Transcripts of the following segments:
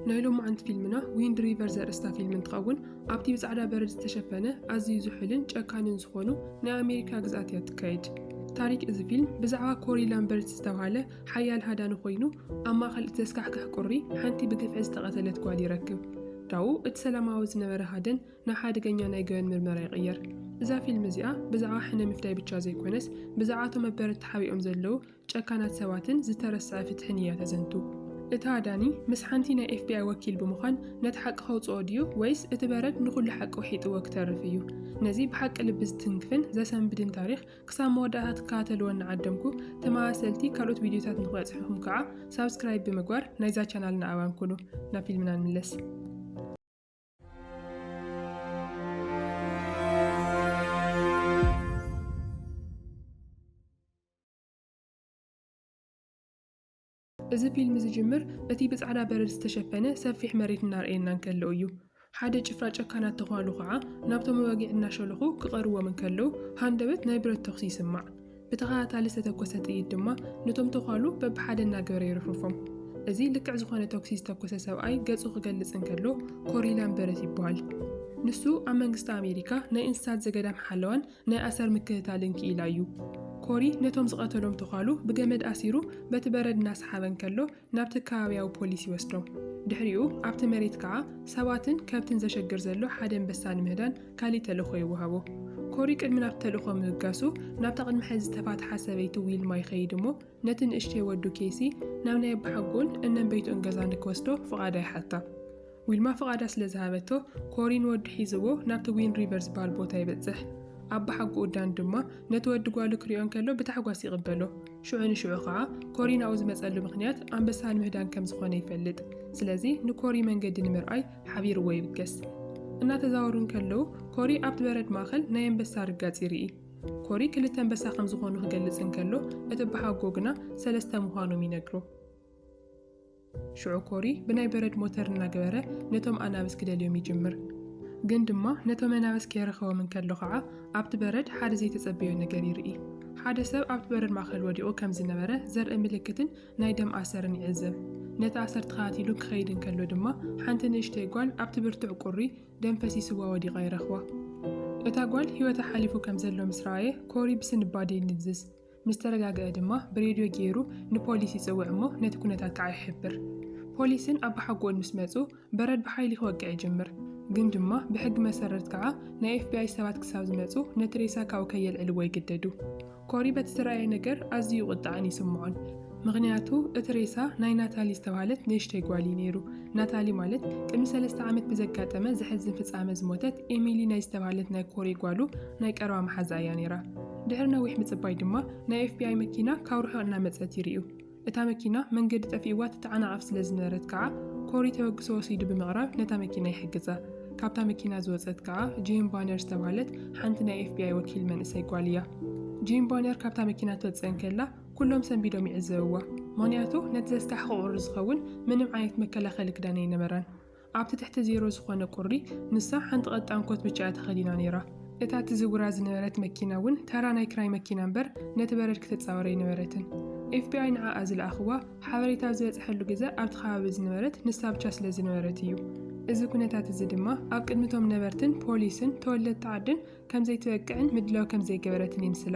ናይ ሎማዓንቲ ፊልምና ዊንድ ሪቨር ዘርእስታ ፊልም እንትኸውን፣ ኣብቲ ብጻዕዳ በረድ ዝተሸፈነ ኣዝዩ ዝሑልን ጨካንን ዝኾኑ ናይ ኣሜሪካ ግዝኣት እያ ትካየድ። ታሪክ እዚ ፊልም ብዛዕባ ኮሪ ላምበርት ዝተባህለ ሓያል ሃዳኒ ኮይኑ፣ ኣብ ማእከል እቲ ዘስካሕክሕ ቁሪ ሓንቲ ብግፍዒ ዝተቐተለት ጓል ይረክብ። ዳኡ እቲ ሰላማዊ ዝነበረ ሃደን ናብ ሓደገኛ ናይ ገበን ምርመራ ይቕየር። እዛ ፊልም እዚኣ ብዛዕባ ሕነ ምፍዳይ ብቻ ዘይኮነስ፣ ብዛዕባ እቶም ኣብ በረድ ተሓቢኦም ዘለዉ ጨካናት ሰባትን ዝተረስዐ ፍትሕን እያ ተዘንቱ። እቲ ሃዳኒ ምስ ሓንቲ ናይ ኤፍቢኣይ ወኪል ብምዃን ነቲ ሓቂ ከውጽኦ ድዩ ወይስ እቲ በረድ ንኹሉ ሓቂ ውሒጥዎ ክተርፍ እዩ? ነዚ ብሓቂ ልቢ ዝትንክፍን ዘሰንብድን ታሪኽ ክሳብ መወዳእታ ክትከታተልዎ እናዓደምኩ፣ ተመሳሰልቲ ካልኦት ቪድዮታት ንኽበጽሕኹም ከዓ ሳብስክራይብ ብምግባር ናይዛ ቻናልና ኣባል ኩኑ። ናብ ፊልምና ንምለስ። እዚ ፊልም ዝጅምር እቲ ብጻዕዳ በረድ ዝተሸፈነ ሰፊሕ መሬት እናርኣየና እንከሎ እዩ። ሓደ ጭፍራ ጨካናት ተዃሉ ኸዓ ናብቶም መዋግዒ እናሸለኹ ክቐርዎም እንከለዉ፣ ሃንደበት ናይ ብረት ተኹሲ ይስማዕ። ብተኸታታሊ ዝተተኮሰ ጥይት ድማ ነቶም ተዃሉ በብሓደ እናገበረ የረፍርፎም። እዚ ልክዕ ዝኾነ ተኹሲ ዝተኮሰ ሰብኣይ ገጹ ክገልጽ እንከሎ፣ ኮሪ ላምበርት ይበሃል። ንሱ ኣብ መንግስቲ ኣሜሪካ ናይ እንስሳት ዘገዳም ሓለዋን ናይ ኣሰር ምክትታልን ክኢላ እዩ። ኮሪ ነቶም ዝቐተሎም ተዃሉ ብገመድ ኣሲሩ በቲ በረድ እናሰሓበ እንከሎ፣ ናብቲ ከባብያዊ ፖሊስ ይወስዶም። ድሕሪኡ ኣብቲ መሬት ከዓ ሰባትን ከብትን ዘሸግር ዘሎ ሓደ ኣንበሳ ንምህዳን ካሊእ ተልእኾ ይወሃቦ። ኮሪ ቅድሚ ናብቲ ተልእኾ ምብጋሱ፣ ናብታ ቅድሚ ሕዚ ዝተፋትሓ ሰበይቱ ዊልማ ይኸይድ እሞ፣ ነቲ ንእሽተይ ወዱ ኬሲ ናብ ናይ ኣባሓጎኡን እነንበይትኡን ገዛ ንክወስዶ ፍቓዳ ይሓታ። ዊልማ ፍቓዳ ስለ ዝሃበቶ፣ ኮሪ ንወዱ ሒዝዎ ናብቲ ዊን ሪቨር ዝበሃል ቦታ ይበጽሕ። ኣባሓጎኡ ዳን ድማ ነቲ ወዲ ጓሉ ክሪኦ እንከሎ ብታሕጓስ ይቕበሎ። ሽዑ ንሽዑ ኸዓ ኮሪ ናብኡ ዝመጸሉ ምኽንያት ኣንበሳ ንምህዳን ከም ዝኾነ ይፈልጥ። ስለዚ ንኮሪ መንገዲ ንምርኣይ ሓቢርዎ ይብገስ። እናተዛወሩ እንከለዉ፣ ኮሪ ኣብቲ በረድ ማእከል ናይ ኣንበሳ ርጋጽ ይርኢ። ኮሪ ክልተ ኣንበሳ ከም ዝኾኑ ክገልጽ እንከሎ፣ እቲ ኣባሓጎኡ ግና ሰለስተ ምዃኖም ይነግሮ። ሽዑ ኮሪ ብናይ በረድ ሞተር እናገበረ ነቶም ኣናብስ ክደልዮም ይጅምር። ግን ድማ ነቶም ኣናብስ ከይረኸቦም እንከሎ ኸዓ፣ ኣብቲ በረድ ሓደ ዘይተጸበዮ ነገር ይርኢ። ሓደ ሰብ ኣብቲ በረድ ማእከል ወዲቑ ከም ዝነበረ ዘርኢ ምልክትን ናይ ደም ኣሰርን ይዕዘብ። ነቲ ኣሰር ተኸታቲሉ ክኸይድ እንከሎ ድማ፣ ሓንቲ ንእሽተይ ጓል ኣብቲ ብርቱዕ ቁሪ ደም ፈሲስዋ ወዲቓ ይረኽባ። እታ ጓል ህይወታ ሓሊፉ ከም ዘሎ ምስ ረኣየ፣ ኮሪ ብስንባደ ይንዝዝ። ምስ ተረጋግአ ድማ ብሬድዮ ገይሩ ንፖሊስ ይጽውዕ እሞ ነቲ ኩነታት ከዓ ይሕብር። ፖሊስን ኣባሓጎኡን ምስ መጹ በረድ ብሓይሊ ክወቅዕ ይጅምር። ግን ድማ ብሕጊ መሰረት ከዓ ናይ ኤፍቢኣይ ሰባት ክሳብ ዝመጹ ነቲ ሬሳ ካብኡ ከየልዕልዎ ይግደዱ። ኮሪ በቲ ዝረኣየ ነገር ኣዝዩ ቁጥዐን ይስምዖን። ምኽንያቱ እቲ ሬሳ ናይ ናታሊ ዝተባህለት ንእሽተይ ጓል እዩ ነይሩ። ናታሊ ማለት ቅድሚ ሰለስተ ዓመት ብዘጋጠመ ዘሕዝን ፍጻመ ዝሞተት ኤሚሊ ናይ ዝተባህለት ናይ ኮሪ ጓሉ ናይ ቀረባ መሓዛ እያ ነይራ። ድሕሪ ነዊሕ ምጽባይ ድማ ናይ ኤፍቢኣይ መኪና ካብ ርሑቕ እናመጸት ይርእዩ። እታ መኪና መንገዲ ጠፊእዋ ትተዓናቐፍ ስለ ዝነበረት ከዓ ኮሪ ተበግሶ ወሲዱ ብምቕራብ ነታ መኪና ይሕግዛ። ካብታ መኪና ዝወጸት ከዓ ጄን ባነር ዝተባህለት ሓንቲ ናይ ኤፍቢኣይ ወኪል መንእሰይ ጓል እያ። ጄን ባነር ካብታ መኪና ትወጽእ እንከላ ኩሎም ሰንቢዶም ይዕዘብዋ። ምኽንያቱ ነቲ ዘስካሕክቕ ቁሪ ዝኸውን ምንም ዓይነት መከላኸሊ ክዳን ኣይነበራን። ኣብቲ ትሕቲ ዜሮ ዝኾነ ቁሪ ንሳ ሓንቲ ቀጣን ኮት ብቻ እያ ተኸዲና ነይራ። እታ ትዝውራ ዝነበረት መኪና እውን ተራ ናይ ክራይ መኪና እምበር ነቲ በረድ ክትጻወር ኣይነበረትን። ኤፍቢኣይ ንዓኣ ዝለኣኽዋ ሓበሬታ ኣብ ዝበጽሐሉ ግዘ ኣብቲ ከባቢ ዝነበረት ንሳ ብቻ ስለ ዝነበረት እዩ። እዚ ኩነታት እዚ ድማ ኣብ ቅድሚ እቶም ነበርትን ፖሊስን ተወለድቲ ዓድን ከም ዘይትበቅዕን ምድላው ከም ዘይገበረትን የምስላ።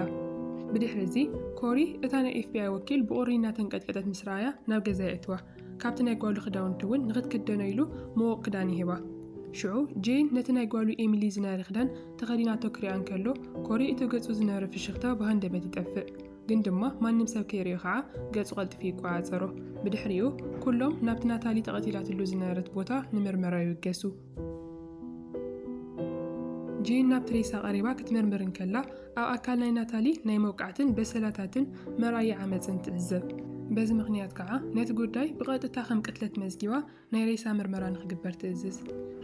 ብድሕሪ እዚ ኮሪ እታ ናይ ኤፍቢኣይ ወኪል ብቑሪ እናተንቀጥቀጠት ምስ ረኣያ ናብ ገዛ የእትዋ። ካብቲ ናይ ጓሉ ክዳውንቲ እውን ንኽትክደኖ ኢሉ ምዉቕ ክዳን ይህባ። ሽዑ ጄን ነቲ ናይ ጓሉ ኤሚሊ ዝነበረ ክዳን ተኸዲናቶ ክሪኣ እንከሎ፣ ኮሪ እቲ ገጹ ዝነበረ ፍሽኽታ ብሃንደበት ይጠፍእ። ግን ድማ ማንም ሰብ ከይርእዮ ኸዓ ገጹ ቀልጢፉ ይቆጻጸሮ። ብድሕሪኡ ኩሎም ናብቲ ናታሊ ተቐቲላትሉ ዝነበረት ቦታ ንምርመራ ይውገሱ። ጄን ናብቲ ሬሳ ቀሪባ ክትምርምር እንከላ፣ ኣብ ኣካል ናይ ናታሊ ናይ መውቃዕትን በሰላታትን መርኣያ ዓመጽን ትዕዘብ። በዚ ምኽንያት ከዓ ነቲ ጉዳይ ብቐጥታ ከም ቅትለት መዝጊባ ናይ ሬሳ ምርመራ ንኽግበር ትእዝዝ።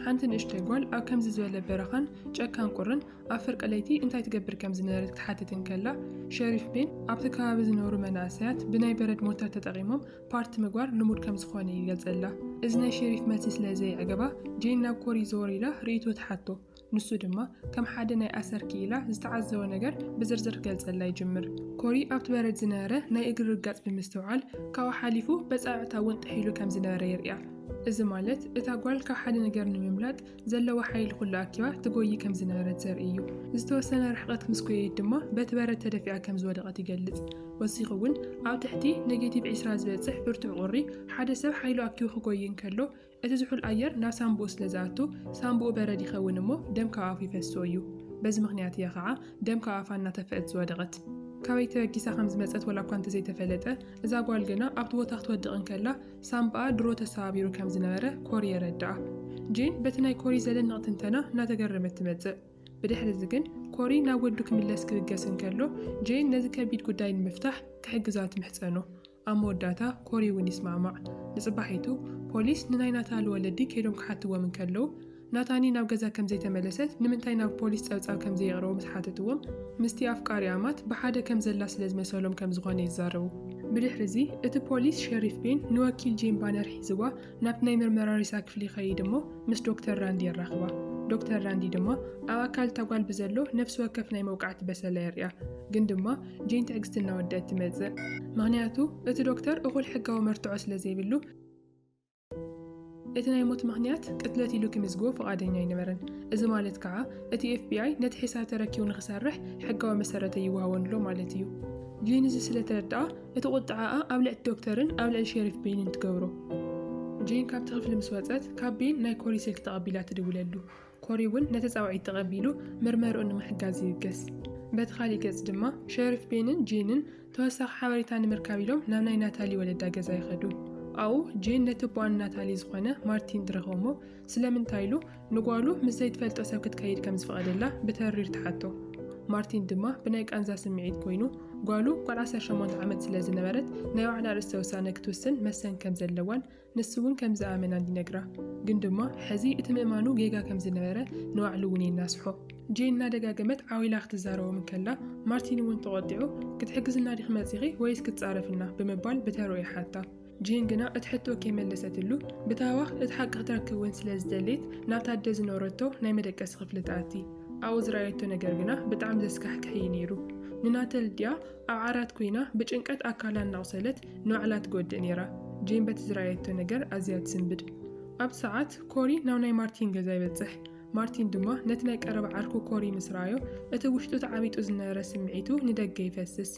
ሓንቲ ንእሽተይ ጓል ኣብ ከምዚ ዝበለ በረኻን ጨካን ቁርን ኣብ ፍርቂ ለይቲ እንታይ ትገብር ከም ዝነበረት ክትሓትት እንከላ፣ ሸሪፍ ቤን ኣብቲ ከባቢ ዝነብሩ መናእሰያት ብናይ በረድ ሞተር ተጠቒሞም ፓርቲ ምግባር ልሙድ ከም ዝኾነ ይገልጸላ። እዚ ናይ ሸሪፍ መልሲ ስለ ዘየዕገባ፣ ጄን ናብ ኮሪ ዘወር ኢላ ርእይቶ ትሓቶ። ንሱ ድማ ከም ሓደ ናይ ኣሰር ክኢላ ዝተዓዘቦ ነገር ብዝርዝር ክገልጸላ ይጅምር። ኮሪ ኣብቲ በረድ ዝነበረ ናይ እግሪ ርጋጽ ብምስትውዓል፣ ካብኡ ሓሊፉ በጻብዕታ እውን ጥሒሉ ከም ዝነበረ የርእያ። እዚ ማለት እታ ጓል ካብ ሓደ ነገር ንምምላጥ ዘለዋ ሓይሊ ኩሉ ኣኪባ ትጎይ ከም ዝነበረት ዘርኢ እዩ። ዝተወሰነ ርሕቀት ምስ ጎየየት ድማ በቲ በረድ ተደፊኣ ከም ዝወደቐት ይገልጽ። ወሲኹ እውን ኣብ ትሕቲ ኔጌቲቭ ዕስራ ዝበጽሕ ብርቱዕ ቁሪ ሓደ ሰብ ሓይሉ ኣኪቡ ክጎይ እንከሎ እቲ ዝሑል ኣየር ናብ ሳምቡኡ ስለ ዝኣቱ ሳምቡኡ በረድ ይኸውን እሞ ደም ካብ ኣፉ ይፈስሶ እዩ። በዚ ምኽንያት እያ ከዓ ደም ካብ ኣፋ እናተፍአት ዝወደቐት። ካበይ ተበጊሳ ከም ዝመጸት ወላ እኳ እንተዘይተፈለጠ እዛ ጓል ግና ኣብቲ ቦታ ክትወድቕ እንከላ ሳምባኣ ድሮ ተሰባቢሩ ከም ዝነበረ ኮሪ የረድኣ። ጄን በቲ ናይ ኮሪ ዘለንቕ ትንተና እናተገረመት ትመጽእ። ብድሕሪ እዚ ግን ኮሪ ናብ ወዱ ክምለስ ክብገስ እንከሎ ጄን ነዚ ከቢድ ጉዳይ ንምፍታሕ ክሕግዛ ትምሕጸኖ። ኣብ መወዳእታ ኮሪ እውን ይስማዕማዕ። ንጽባሒቱ ፖሊስ ንናይ ናታሊ ወለዲ ከይዶም ክሓትዎም እንከለዉ ናታኒ ናብ ገዛ ከም ዘይተመለሰት ንምንታይ ናብ ፖሊስ ጸብጻብ ከም ዘየቕረቡ ምስ ሓተትዎም ምስቲ ኣፍቃሪኣ ማት ብሓደ ከም ዘላ ስለ ዝመሰሎም ከም ዝኾነ ይዛረቡ። ብድሕሪ እዚ እቲ ፖሊስ ሸሪፍ ቤን ንወኪል ጄን ባነር ሒዝዋ ናብቲ ናይ ምርመራ ሬሳ ክፍሊ ይኸይድ እሞ ምስ ዶክተር ራንዲ የራኽባ። ዶክተር ራንዲ ድማ ኣብ ኣካል እታ ጓል ብዘሎ ነፍሲ ወከፍ ናይ መውቃዕቲ በሰላ የርእያ። ግን ድማ ጄን ትዕግስቲ እናወደአት ትመጽእ። ምኽንያቱ እቲ ዶክተር እኹል ሕጋዊ መርትዖ ስለ ዘይብሉ እቲ ናይ ሞት ምኽንያት ቅትለት ኢሉ ክምዝግቦ ፍቓደኛ ኣይነበረን። እዚ ማለት ከዓ እቲ ኤፍቢኣይ ነቲ ሒሳብ ተረኪቡ ንኽሰርሕ ሕጋዊ መሰረት ኣይወሃቦን ኣሎ ማለት እዩ። ጄን እዚ ስለ ተረድኣ እቲ ቁጥዓኣ ኣብ ልዕሊ ዶክተርን ኣብ ልዕሊ ሸሪፍ ቤንን ትገብሮ። ጄን ካብቲ ክፍሊ ምስ ወጸት ካብ ቤን ናይ ኮሪ ስልኪ ተቐቢላ ትድውለሉ። ኮሪ እውን ነቲ ጻውዒት ተቐቢሉ ምርመርኡ ንምሕጋዝ ይብገስ። በቲ ካሊእ ገጽ ድማ ሸሪፍ ቤንን ጄንን ተወሳኺ ሓበሬታ ንምርካብ ኢሎም ናብ ናይ ናታሊ ወለዳ ገዛ ይኸዱ። ኣብኡ ጄን ነቲ ኣቦኣ ንናታሊ ዝኾነ ማርቲን ትረኽቦ እሞ ስለምንታይ ኢሉ ንጓሉ ምስ ዘይትፈልጦ ሰብ ክትከይድ ከም ዝፈቐደላ ብተሪር ትሓቶ። ማርቲን ድማ ብናይ ቃንዛ ስምዒት ኮይኑ ጓሉ ጓል ዓሰርተ ሸሞንተ ዓመት ስለ ዝነበረት ናይ ባዕላ ርእሰ ውሳነ ክትውስን መሰን ከም ዘለዋን ንሱ እውን ከም ዝኣመናን ይነግራ። ግን ድማ ሕዚ እቲ ምእማኑ ጌጋ ከም ዝነበረ ንባዕሉ እውን የናስሖ። ጄን እናደጋገመት ዓው ኢላ ክትዛረቦም እንከላ ማርቲን እውን ተቖጢዑ ክትሕግዝና ዲኺ መጺኺ ወይስ ክትጻረፍና ብምባል ብተርኦ ይሓታ። ጄን ግና እቲ ሕቶ ከይመለሰትሉ ብታህዋኽ እቲ ሓቂ ክትረክብ እውን ስለ ዝደለየት ናብታ ኣደ ዝነበረቶ ናይ መደቀሲ ክፍሊ ትኣቲ። ኣብኡ ዝረኣየቶ ነገር ግና ብጣዕሚ ዘስካሕክሕ እዩ ነይሩ። ንናታሊ ድኣ ኣብ ዓራት ኮይና ብጭንቀት ኣካላ እናቑሰለት ንባዕላ ትጎድእ ነይራ። ጄን በቲ ዝረኣየቶ ነገር ኣዝያ ትስንብድ። ኣብቲ ሰዓት ኮሪ ናብ ናይ ማርቲን ገዛ ይበጽሕ። ማርቲን ድማ ነቲ ናይ ቀረባ ዓርኩ ኮሪ ምስ ረኣዮ እቲ ውሽጡ ተዓቢጡ ዝነበረ ስምዒቱ ንደገ ይፈስስ።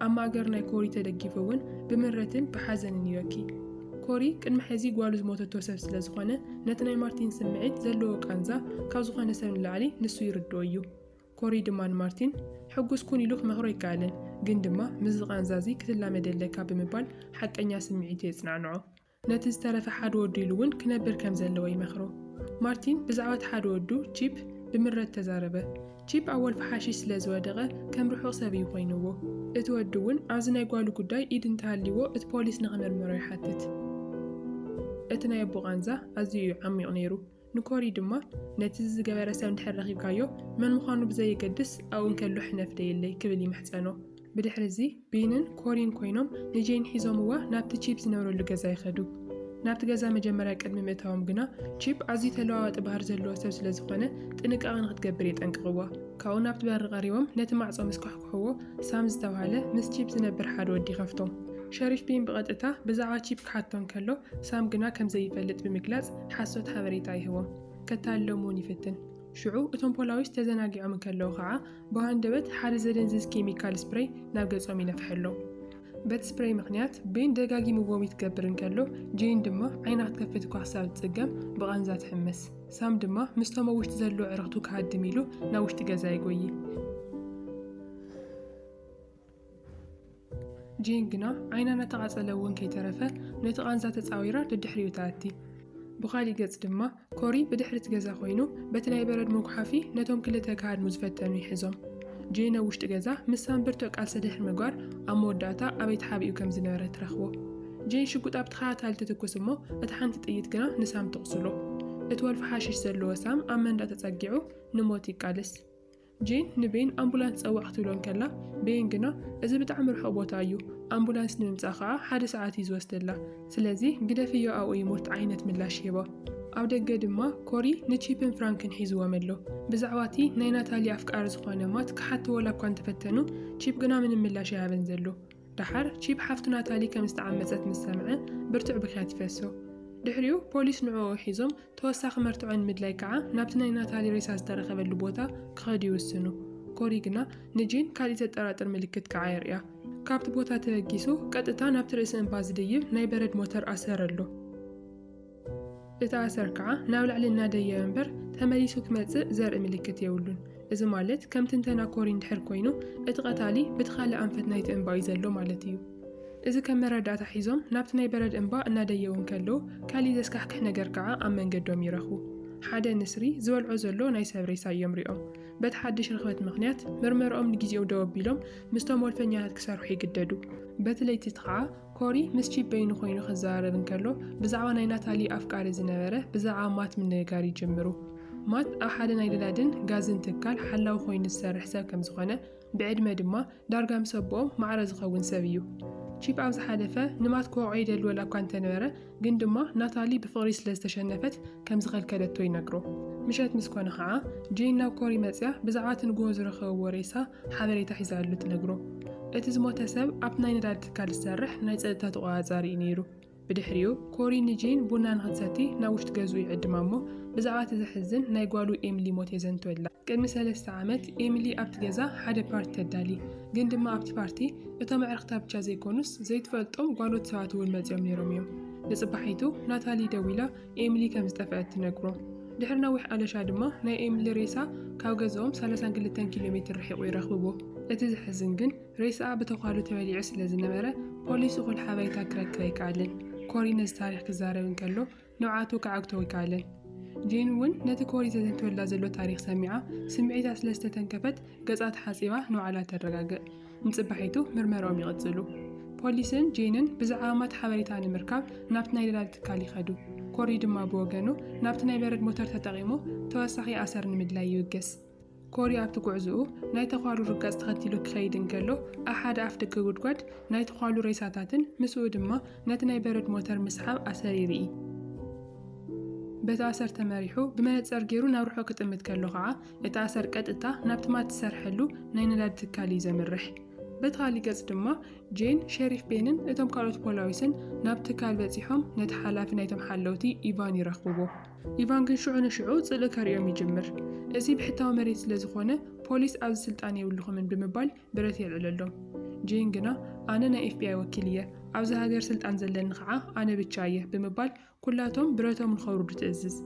ኣብ ማእገር ናይ ኮሪ ተደጊፉ እውን ብምረትን ብሓዘንን ይበኪ። ኮሪ ቅድሚ ሕዚ ጓሉ ዝሞተቶ ሰብ ስለ ዝኾነ ነቲ ናይ ማርቲን ስምዒት ዘለዎ ቃንዛ ካብ ዝኾነ ሰብ ንላዕሊ ንሱ ይርድኦ እዩ። ኮሪ ድማ ንማርቲን ሕጉስ ኩን ኢሉ ክመኽሮ ኣይከኣለን፣ ግን ድማ ምስዚ ቃንዛ እዚ ክትላመድ ኣለካ ብምባል ሓቀኛ ስምዒቱ የጽናዕንዖ። ነቲ ዝተረፈ ሓደ ወዱ ኢሉ እውን ክነብር ከም ዘለዎ ይመኽሮ። ማርቲን ብዛዕባ እቲ ሓደ ወዱ ቺፕ ብምረት ተዛረበ። ቺፕ ኣብ ወልፊ ሓሺሽ ስለ ዝወደቐ ከም ርሑቕ ሰብ እዩ ኮይንዎ። እቲ ወዱ እውን ኣብዚ ናይ ጓሉ ጉዳይ ኢድ እንተሃልይዎ እቲ ፖሊስ ንኽምርምሮ ይሓትት። እቲ ናይ ኣቦ ቃንዛ ኣዝዩ እዩ ዓሚቕ ነይሩ። ንኮሪ ድማ ነቲ ዝገበረ ሰብ እንድሕር ረኺብካዮ መን ምዃኑ ብዘየገድስ ኣብኡ እንከሎ ሕነፍ ደየለይ ክብል ይምሕጸኖ። ብድሕሪ እዚ ቤንን ኮሪን ኮይኖም ንጄን ሒዞምዋ ናብቲ ቺፕ ዝነብረሉ ገዛ ይኸዱ። ናብቲ ገዛ መጀመርያ ቅድሚ ምእታዎም ግና ቺፕ ኣዝዩ ተለዋዋጢ ባህሪ ዘለዎ ሰብ ስለ ዝኾነ ጥንቃቐ ንክትገብር የጠንቅቕዋ። ካብኡ ናብቲ በሪ ቀሪቦም ነቲ ማዕጾ ምስ ከሕኩሕዎ ሳም ዝተባህለ ምስ ቺፕ ዝነብር ሓደ ወዲ ይኸፍቶም። ሸሪፍ ቤን ብቐጥታ ብዛዕባ ቺፕ ክሓቶ እንከሎ ሳም ግና ከም ዘይፈልጥ ብምግላጽ ሓሶት ሓበሬታ ይህቦም። ከታልሎም እውን ይፍትን። ሽዑ እቶም ፖላዊስ ተዘናጊዖም እንከለዉ ከዓ ብሃንደበት ሓደ ዘደንዝዝ ኬሚካል ስፕሬይ ናብ ገጾም ይነፍሐሎም። በቲ ስፕሬይ ምኽንያት ቤን ደጋጊሙ ቮሚት ክገብር እንከሎ ጄን ድማ ዓይና ክትከፍት እኳ ክሳብ ትጽገም ብቓንዛ ትሕመስ። ሳም ድማ ምስቶም ኣብ ውሽጢ ዘለዉ ዕርኽቱ ክሃድም ኢሉ ናብ ውሽጢ ገዛ ይጎይ። ጄን ግና ዓይና እናተቓጸለ እውን ከይተረፈ ነቲ ቓንዛ ተጻዊራ ደድሕሪኡ ትኣቲ። ብኻሊእ ገጽ ድማ ኮሪ ብድሕሪ እቲ ገዛ ኮይኑ በቲ ናይ በረድ መጉሓፊ ነቶም ክልተ ክሃድሙ ዝፈተኑ ይሕዞም። ጄን ኣብ ውሽጢ ገዛ ምስ ሳም ብርቱዕ ቃልሲ ድሕሪ ምግባር ኣብ መወዳእታ ኣበይ ተሓቢኡ ከም ዝነበረ ትረኽቦ። ጄን ሽጉጥ ኣብ ተኸታታሊ ትትኩስ እሞ እታ ሓንቲ ጥይት ግና ንሳም ትቕስሎ። እቲ ወልፊ ሓሽሽ ዘለዎ ሳም ኣብ መንደቕ ተጸጊዑ ንሞት ይቃልስ። ጄን ንቤን ኣምቡላንስ ጸውዕ ክትብሎ እንከላ ቤን ግና እዚ ብጣዕሚ ርሑቕ ቦታ እዩ፣ ኣምቡላንስ ንምምጻእ ኸኣ ሓደ ሰዓት እዩ ዝወስደላ፣ ስለዚ ግደፍዮ ኣብኡ ይሙት ዓይነት ምላሽ ይህባ። ኣብ ደገ ድማ ኮሪ ንቺፕን ፍራንክን ሒዝዎም ኣሎ። ብዛዕባ እቲ ናይ ናታሊ ኣፍቃሪ ዝኾነ ማት ክሓትዎ ዋላ እኳ እንተፈተኑ ቺፕ ግና ምንም ምላሽ ኣይሃበን ዘሎ። ደሓር ቺፕ ሓፍቱ ናታሊ ከም ዝተዓመጸት ምስ ሰምዐ ብርቱዕ ብኽያት ይፈሶ። ድሕሪኡ ፖሊስ ንዕኡ ሒዞም ተወሳኺ መርትዖ ንምድላይ ከዓ ናብቲ ናይ ናታሊ ሬሳ ዝተረኸበሉ ቦታ ክኸዱ ይውስኑ። ኮሪ ግና ንጄን ካሊእ ዘጠራጥር ምልክት ከዓ የርእያ። ካብቲ ቦታ ተበጊሱ ቀጥታ ናብቲ ርእሲ እምባ ዝድይብ ናይ በረድ ሞተር ኣሰር ኣሎ። እቲ ኣሰር ከዓ ናብ ላዕሊ እናደየበ እምበር ተመሊሱ ክመጽእ ዘርኢ ምልክት የብሉን። እዚ ማለት ከም ትንተና ኮሪ እንድሕር ኮይኑ እቲ ቀታሊ ብቲ ካልእ ኣንፈት ናይቲ እምባ እዩ ዘሎ ማለት እዩ። እዚ ከም መረዳእታ ሒዞም ናብቲ ናይ በረድ እምባ እናደየቡ እንከለዉ ካሊእ ዘስካሕክሕ ነገር ከዓ ኣብ መንገዶም ይረኽቡ። ሓደ ንስሪ ዝበልዖ ዘሎ ናይ ሰብ ሬሳ እዮም ሪኦም። በቲ ሓድሽ ርኽበት ምኽንያት ምርመርኦም ንግዜኡ ደው ኣቢሎም ምስቶም ወልፈኛታት ክሰርሑ ይግደዱ። በቲ ለይቲ እቲ ከዓ ኮሪ ምስ ቺፕ በይኑ ኮይኑ ክዘራረብ እንከሎ ብዛዕባ ናይ ናታሊ ኣፍቃሪ ዝነበረ ብዛዕባ ማት ምንግጋር ይጅምሩ። ማት ኣብ ሓደ ናይ ነዳድን ጋዝን ትካል ሓላዊ ኮይኑ ዝሰርሕ ሰብ ከም ዝኾነ ብዕድመ ድማ ዳርጋ ምስ ኣቦኦም ማዕረ ዝኸውን ሰብ እዩ። ቺፕ ኣብ ዝሓለፈ ንማት ክወቕዖ ይደሊ ወላ እኳ እንተነበረ ግን ድማ ናታሊ ብፍቕሪ ስለ ዝተሸነፈት ከም ዝኸልከለቶ ይነግሮ። ምሸት ምስ ኮነ ከዓ ጄን ናብ ኮሪ መፅያ ብዛዕባ እቲ ንግሆ ዝረኸብዎ ሬሳ ሓበሬታ ሒዛሉ ትነግሮ። እቲ ዝሞተ ሰብ ኣብቲ ናይ ነዳዲ ትካል ዝሰርሕ ናይ ፀጥታ ተቆፃፃሪ እዩ ነይሩ። ብድሕሪኡ ኮሪ ንጄን ቡና ንኽትሰቲ ናብ ውሽጢ ገዝኡ ይዕድማ እሞ ብዛዕባ እቲ ዘሕዝን ናይ ጓሉ ኤምሊ ሞት የዘንትወላ። ቅድሚ ሰለስተ ዓመት ኤምሊ ኣብቲ ገዛ ሓደ ፓርቲ ተዳሊ። ግን ድማ ኣብቲ ፓርቲ እቶም ኣዕርኽታ ብቻ ዘይኮኑስ ዘይትፈልጦም ጓኖት ሰባት እውን መፂኦም ነይሮም እዮም። ንፅባሒቱ ናታሊ ደዊላ ኤምሊ ከም ዝጠፍአት ትነግሮ። ድሕሪ ነዊሕ ኣለሻ ድማ ናይ ኤምሊ ሬሳ ካብ ገዝኦም ሰላሳን ክልተን ኪሎ ሜትር ርሒቑ ይረኽብዎ። እቲ ዘሕዝን ግን ሬሳኣ ብተዃሉ ተበሊዑ ስለ ዝነበረ ፖሊስ እኹል ሓበሬታ ክረክብ ኣይከኣለን። ኮሪ ነዚ ታሪኽ ክዛረብ እንከሎ ንብዓቱ ክዓግቶ ኣይከኣለን። ጄን እውን ነቲ ኮሪ ዘዘንትወላ ዘሎ ታሪኽ ሰሚዓ ስምዒታ ስለ ዝተተንከፈት ገጻ ተሓጺባ ንባዕላ ተረጋግእ። ንጽባሒቱ ምርመርኦም ይቕጽሉ። ፖሊስን ጄንን ብዛዕባ ማት ሓበሬታ ንምርካብ ናብቲ ናይ ነዳዲ ትካል ይኸዱ። ኮሪ ድማ ብወገኑ ናብቲ ናይ በረድ ሞተር ተጠቒሙ ተወሳኺ ኣሰር ንምድላይ ይብገስ። ኮሪ ኣብቲ ጉዕዝኡ ናይ ተዃሉ ርጋጽ ተኸቲሉ ክኸይድ እንከሎ ኣብ ሓደ ኣፍ ደገ ጉድጓድ ናይ ተዃሉ ሬሳታትን ምስኡ ድማ ነቲ ናይ በረድ ሞተር ምስሓብ ኣሰር ይርኢ። በቲ ኣሰር ተመሪሑ ብመነጸር ገይሩ ናብ ርሑቕ ክጥምት ከሎ ኸዓ እቲ ኣሰር ቀጥታ ናብቲ ማት ዝሰርሐሉ ናይ ነዳዲ ትካል እዩ ዘምርሕ። በቲ ካሊእ ገጽ ድማ ጄን፣ ሸሪፍ ቤንን እቶም ካልኦት ፖላዊስን ናብ ትካል በጺሖም ነቲ ሓላፊ ናይቶም ሓለውቲ ኢቫን ይረኽብዎ። ኢቫን ግን ሽዑ ንሽዑ ጽልኢ ከርእዮም ይጅምር። እዚ ብሕታዊ መሬት ስለ ዝኾነ ፖሊስ ኣብዚ ስልጣን የብልኹምን ብምባል ብረት የልዕለሎም። ጄን ግና ኣነ ናይ ኤፍቢኣይ ወኪል እየ፣ ኣብዚ ሃገር ስልጣን ዘለኒ ኸዓ ኣነ ብቻ እየ ብምባል ኩላቶም ብረቶም ንኸውርዱ ትእዝዝ።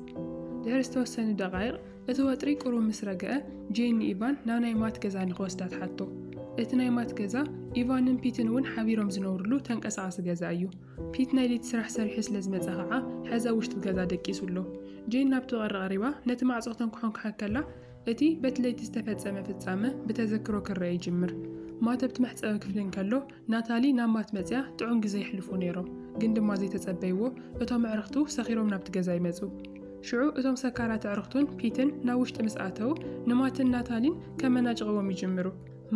ድሕሪ ዝተወሰኑ ደቓይቕ እቲ ወጥሪ ቁሩብ ምስ ረግአ ጄን ንኢቫን ናብ ናይ ማት ገዛ ንኽወስዳ ትሓቶ። እቲ ናይ ማት ገዛ ኢቫንን ፒትን እውን ሓቢሮም ዝነብርሉ ተንቀሳቓሲ ገዛ እዩ። ፒት ናይ ለይቲ ስራሕ ሰሪሑ ስለ ዝመጸ ኸዓ ሕዚ ኣብ ውሽጢ ገዛ ደቂሱ ኣሎ። ጄን ናብቲ ቀሪ ቀሪባ ነቲ ማዕጾ ተንኩሖ ክሓከላ እቲ በቲ ለይቲ ዝተፈጸመ ፍጻመ ብተዘክሮ ክረአ ይጅምር። ማት ኣብቲ መሕጸቢ ክፍሊ እንከሎ ናታሊ ናብ ማት መጽያ ጥዑም ግዜ የሕልፉ ነይሮም፣ ግን ድማ ዘይተጸበይዎ እቶም ኣዕርኽቱ ሰኺሮም ናብቲ ገዛ ይመጹ። ሽዑ እቶም ሰካራት ኣዕርኽቱን ፒትን ናብ ውሽጢ ምስ ኣተዉ ንማትን ናታሊን ከመናጭቕዎም ይጅምሩ።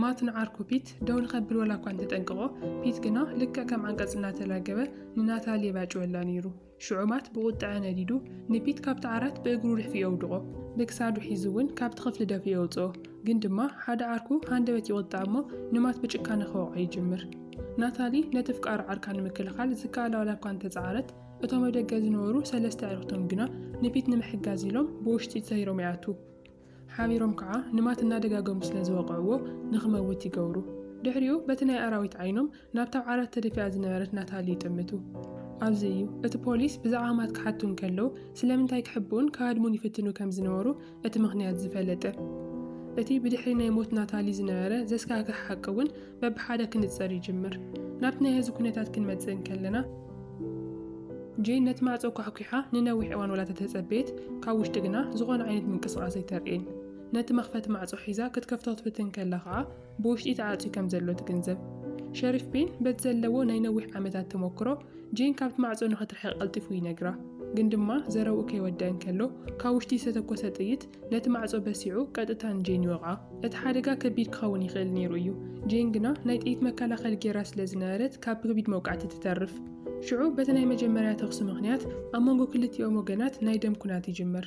ማት ንዓርኩ ፒት ደው ንኸብል ወላ እኳ እንተጠንቅቖ፣ ፒት ግና ልክዕ ከም ዓንቀጽ እናተላገበ ንናታሊ የባጭወላ ነይሩ። ሽዑ ማት ብቑጥዐ ነዲዱ ንፒት ካብቲ ዓራት ብእግሩ ድሕፊ የውድቖ። ብክሳዱ ሒዙ እውን ካብቲ ክፍሊ ደፊኡ የውፅኦ። ግን ድማ ሓደ ዓርኩ ሃንደበት ይቑጣዕ እሞ ንማት ብጭካነ ከወቕዖ ይጅምር። ናታሊ ነቲ ፍቃር ዓርካ ንምክልኻል ዝከኣላ ዋላ እኳ እንተፀዓረት፣ እቶም ኣብ ደገ ዝነበሩ ሰለስተ ኣዕርኽቶም ግና ንፒት ንምሕጋዝ ኢሎም ብውሽጢ ሰይሮም ይኣትዉ። ሓቢሮም ከዓ ንማት እናደጋገሙ ስለ ዝወቕዕዎ ንኽመውት ይገብሩ። ድሕሪኡ በቲ ናይ ኣራዊት ዓይኖም ናብታ ኣብ ዓራት ተደፊኣ ዝነበረት ናታሊ ይጥምቱ። ኣብዚ እዩ እቲ ፖሊስ ብዛዕባ ማት ክሓቱ እንከለዉ ስለምንታይ ክሕብኡን ክሃድሙን ይፍትኑ ከም ዝነበሩ እቲ ምኽንያት ዝፈለጠ። እቲ ብድሕሪ ናይ ሞት ናታሊ ዝነበረ ዘስካሕክሕ ሓቂ እውን በብሓደ ክንጸር ይጅምር። ናብቲ ናይ ሕዚ ኩነታት ክንመጽእ እንከለና፣ ጄን ነቲ ማዕጾ ኳሕኲሓ ንነዊሕ እዋን ወላ ተተጸበየት፣ ካብ ውሽጢ ግና ዝኾነ ዓይነት ምንቅስቓስ ኣይተርእየን። ነቲ መኽፈቲ ማዕጾ ሒዛ ክትከፍቶ ክትፍትን ከላ ኸኣ ብውሽጢ ተዓጽዩ ከም ዘሎ ትግንዘብ። ሸሪፍ ቤን በቲ ዘለዎ ናይ ነዊሕ ዓመታት ተመክሮ ጄን ካብቲ ማዕጾ ንኽትርሕቕ ቀልጢፉ ይነግራ። ግን ድማ ዘረብኡ ከይወደአ እንከሎ ካብ ውሽጢ ዝተተኮሰ ጥይት ነቲ ማዕጾ በሲዑ ቀጥታ ንጄን ይወቕዓ። እቲ ሓደጋ ከቢድ ክኸውን ይኽእል ነይሩ እዩ። ጄን ግና ናይ ጥይት መከላኸሊ ጌራ ስለ ዝነበረት ካብ ከቢድ መውቃዕቲ ትተርፍ። ሽዑ በቲ ናይ መጀመርያ ተኹሲ ምኽንያት ኣብ መንጎ ክልቲኦም ወገናት ናይ ደም ኩናት ይጅምር።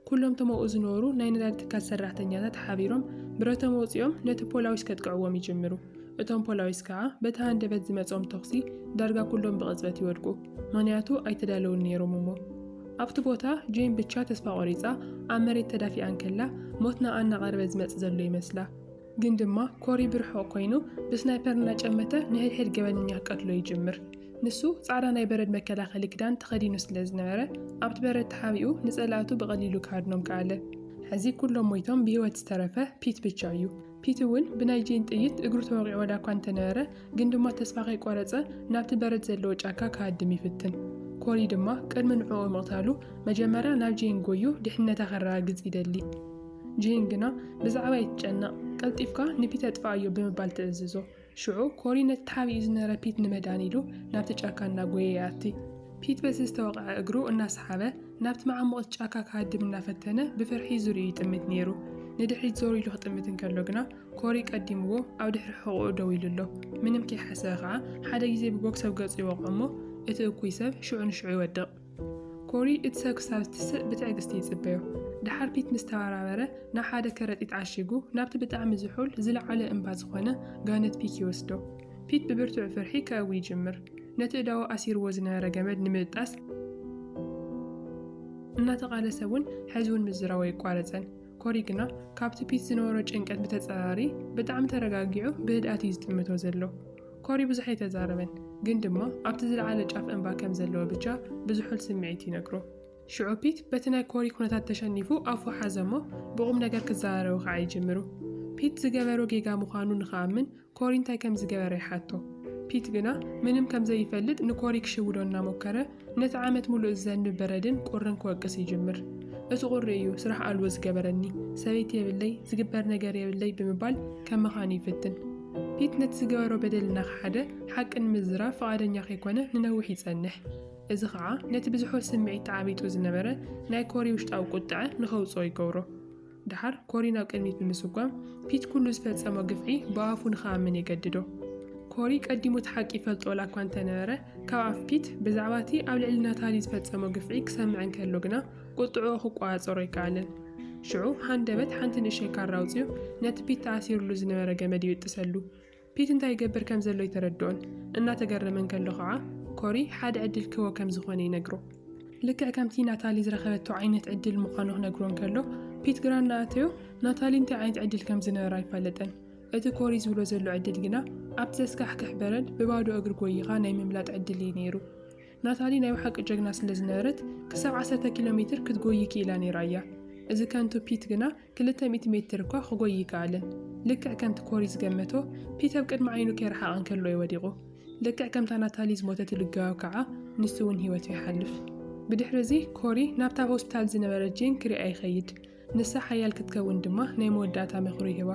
ኩሎም እቶም ኣብኡ ዝነበሩ ናይ ነዳዲ ትካል ሰራሕተኛታት ሓቢሮም ብረቶም ኣውጺኦም ነቲ ፖላዊስ ከጥቅዕዎም ይጅምሩ። እቶም ፖላዊስ ከዓ በቲ ሃንደበት ዝመጾም ተኹሲ ዳርጋ ኩሎም ብቕጽበት ይወድቁ፣ ምኽንያቱ ኣይተዳለውን ነይሮም እሞ። ኣብቲ ቦታ ጄን ብቻ ተስፋ ቆሪጻ ኣብ መሬት ተዳፊኣ እንከላ፣ ሞትና ኣናቐረበ ዝመጽእ ዘሎ ይመስላ። ግን ድማ ኮሪ ብርሑቕ ኮይኑ ብስናይፐር እናጨመተ ንሕድሕድ ገበነኛ ክቀትሎ ይጅምር። ንሱ ጻዕዳ ናይ በረድ መከላኸሊ ክዳን ተኸዲኑ ስለ ዝነበረ፣ ኣብቲ በረድ ተሓቢኡ ንጸላእቱ ብቐሊሉ ክሃድኖም ከኣለ። ሕዚ ኩሎም ሞይቶም ብህይወት ዝተረፈ ፒት ብቻ እዩ። ፒት እውን ብናይ ጄን ጥይት እግሩ ተወቂዑ ዋላ እኳ እንተነበረ፣ ግን ድማ ተስፋ ከይቆረጸ ናብቲ በረድ ዘለዎ ጫካ ክሃድም ይፍትን። ኮሪ ድማ ቅድሚ ንዕኡ ምቕታሉ መጀመርያ ናብ ጄን ጎዩ ድሕነታ ከረጋግጽ ይደሊ። ጄን ግና ብዛዕባ ኣይትጨነቕ፣ ቀልጢፍካ ንፒት ኣጥፍኣዮ ብምባል ትእዝዞ። ሽዑ ኮሪ ነቲ ተሓቢኡ ዝነበረ ፒት ንምድሓን ኢሉ ናብቲ ጫካ እናጎየ ይኣቲ። ፒት በቲ ዝተወቕዐ እግሩ እናሰሓበ ናብቲ መዓሙቕ ጫካ ክሃድም እናፈተነ ብፍርሒ ዙርያኡ ይጥምት ነይሩ። ንድሕሪት ዞር ኢሉ ክጥምት እንከሎ ግና ኮሪ ቀዲምዎ ኣብ ድሕሪ ሕቖኡ ደው ኢሉ ኣሎ። ምንም ከይሓሰበ ከዓ ሓደ ግዜ ብቦክስ ኣብ ገጹ ይወቕዖ እሞ እቲ እኩይ ሰብ ሽዑ ንሽዑ ይወድቕ። ኮሪ እቲ ሰብ ክሳብ ዝትስእ ብትዕግስቲ ይጽበዮ። ደሓር ፒት ምስ ተበራበረ ናብ ሓደ ከረጢት ዓሺጉ ናብቲ ብጣዕሚ ዝሑል ዝለዓለ እምባ ዝኾነ ጋነት ፒክ ይወስዶ። ፒት ብብርቱዕ ፍርሒ ከእዊ ይጅምር። ነቲ እዳኡ ኣሲርዎ ዝነበረ ገመድ ንምብጣስ እናተቓለሰ እውን ሕዚ እውን ምዝራቡ ኣይቋረጸን። ኮሪ ግና ካብቲ ፒት ዝነበሮ ጭንቀት ብተጻራሪ ብጣዕሚ ተረጋጊዑ ብህድኣት እዩ ዝጥምቶ ዘሎ። ኮሪ ብዙሕ ኣይተዛረበን፣ ግን ድማ ኣብቲ ዝለዓለ ጫፍ እምባ ከም ዘለዎ ብቻ ብዝሑል ስምዒት ይነግሮ። ሽዑ ፒት በቲ ናይ ኮሪ ኩነታት ተሸኒፉ ኣፉ ሓዘሞ፣ ብቑም ነገር ክዘራረቡ ከዓ ይጅምሩ። ፒት ዝገበሮ ጌጋ ምዃኑ ንኽኣምን ኮሪ እንታይ ከም ዝገበረ ይሓቶ። ፒት ግና ምንም ከም ዘይፈልጥ ንኮሪ ክሽውዶ እናሞከረ፣ ነቲ ዓመት ሙሉእ ዝዘንብ በረድን ቁርን ክወቅስ ይጅምር። እቲ ቁሪ እዩ ስራሕ ኣልቦ ዝገበረኒ፣ ሰበይቲ የብለይ፣ ዝግበር ነገር የብለይ ብምባል ከም መኻኑ ይፍትን። ፒት ነቲ ዝገበሮ በደል እናኸሓደ ሓቂ ንምዝራብ ፍቓደኛ ከይኮነ ንነዊሕ ይጸንሕ። እዚ ኸዓ ነቲ ብዝሑል ስምዒት ተዓቢጡ ዝነበረ ናይ ኮሪ ውሽጣዊ ቁጥዐ ንኸውጽኦ ይገብሮ። ደሓር ኮሪ ናብ ቅድሚት ብምስጓም ፒት ኩሉ ዝፈጸሞ ግፍዒ ብኣፉ ንኽኣምን የገድዶ። ኮሪ ቀዲሙ እቲ ሓቂ ይፈልጦ ዋላ እኳ እንተነበረ፣ ካብ ኣፍ ፒት ብዛዕባ እቲ ኣብ ልዕሊ ናታሊ ዝፈጸሞ ግፍዒ ክሰምዕ እንከሎ ግና ቁጥዕኡ ክቆጻጸሮ ኣይከኣለን። ሽዑ ሃንደበት ሓንቲ ንእሸይ ካራ ኣውጺኡ ነቲ ፒት ተኣሲሩሉ ዝነበረ ገመድ ይብጥሰሉ። ፒት እንታይ ይገብር ከም ዘሎ ኣይተረድኦን። እናተገረመ እንከሎ ኸዓ ኮሪ ሓደ ዕድል ክህቦ ከም ዝኾነ ይነግሮ። ልክዕ ከምቲ ናታሊ ዝረኸበቶ ዓይነት ዕድል ምዃኑ ክነግሮ እንከሎ፣ ፒት ግራ እናኣተዮ ናታሊ እንታይ ዓይነት ዕድል ከም ዝነበራ ኣይፋለጠን። እቲ ኮሪ ዝብሎ ዘሎ ዕድል ግና ኣብቲ ዘስካሕክሕ በረድ ብባዶ እግሪ ጎይኻ ናይ ምምላጥ ዕድል እዩ ነይሩ። ናታሊ ናይ ብሓቂ ጀግና ስለ ዝነበረት ክሳብ ዓሰርተ ኪሎ ሜትር ክትጎይ ክኢላ ነይራ እያ። እዚ ከንቱ ፒት ግና ክልተ ሚእቲ ሜትር እኳ ክጎይ ይከኣልን። ልክዕ ከምቲ ኮሪ ዝገመቶ፣ ፒት ኣብ ቅድሚ ዓይኑ ከይረሓቐ እንከሎ እዩ ወዲቑ። ልክዕ ከምታ ናታሊ ዝሞተትሉ ገባብ ከዓ ንሱ እውን ህይወቱ ይሓልፍ። ብድሕሪ እዚ ኮሪ ናብታ ኣብ ሆስፒታል ዝነበረት ጄን ክሪኣ ይኸይድ። ንሳ ሓያል ክትከውን ድማ ናይ መወዳእታ ምኽሩ ይህባ።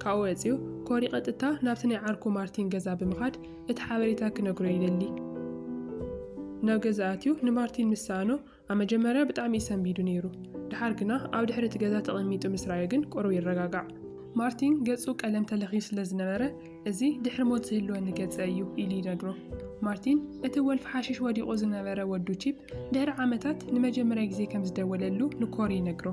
ካብኡ ወፂኡ ኮሪ ቀጥታ ናብቲ ናይ ዓርኩ ማርቲን ገዛ ብምኻድ እቲ ሓበሬታ ክነግሮ ይደሊ። ናብ ገዛ ኣትዩ ንማርቲን ምስ ሰኣኖ ኣብ መጀመርያ ብጣዕሚ እዩ ሰንቢዱ ነይሩ። ደሓር ግና ኣብ ድሕሪ እቲ ገዛ ተቐሚጡ ምስ ረኣዮ ግን ቁሩብ ይረጋጋዕ። ማርቲን ገጹ ቀለም ተለኽዩ ስለ ዝነበረ፣ "እዚ ድሕሪ ሞት ዝህልወኒ ገጸ እዩ" ኢሉ ይነግሮ። ማርቲን እቲ ወልፊ ሓሽሽ ወዲቑ ዝነበረ ወዱ ቺፕ ድሕሪ ዓመታት ንመጀመርያ ግዜ ከም ዝደወለሉ ንኮሪ ይነግሮ።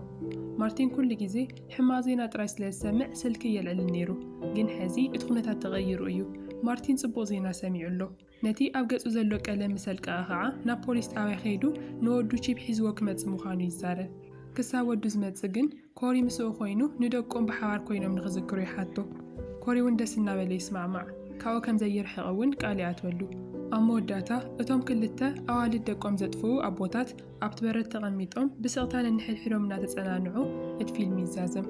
ማርቲን ኩሉ ግዜ ሕማቕ ዜና ጥራይ ስለ ዝሰምዕ ስልኪ የልዕልን ነይሩ። ግን ሕዚ እቲ ኩነታት ተቐይሩ እዩ። ማርቲን ጽቡቕ ዜና ሰሚዑ ኣሎ። ነቲ ኣብ ገጹ ዘሎ ቀለም ምስ ኣልቀቐ ኸዓ ናብ ፖሊስ ጣብያ ከይዱ ንወዱ ቺፕ ሒዝዎ ክመጽእ ምዃኑ ይዛረብ። ክሳብ ወዱ ዝመጽእ ግን ኮሪ ምስኡ ኮይኑ ንደቆም ብሓባር ኮይኖም ንኽዝክሩ ይሓቶ። ኮሪ እውን ደስ እናበለ ይስማዕማዕ። ካብኡ ከም ዘይርሕቕ እውን ቃል ይኣትወሉ። ኣብ መወዳእታ እቶም ክልተ ኣዋልድ ደቆም ዘጥፍኡ ኣቦታት ኣብቲ በረድ ተቐሚጦም ብስቕታ ነንሕድሕዶም እናተጸናንዑ እቲ ፊልም ይዛዘም።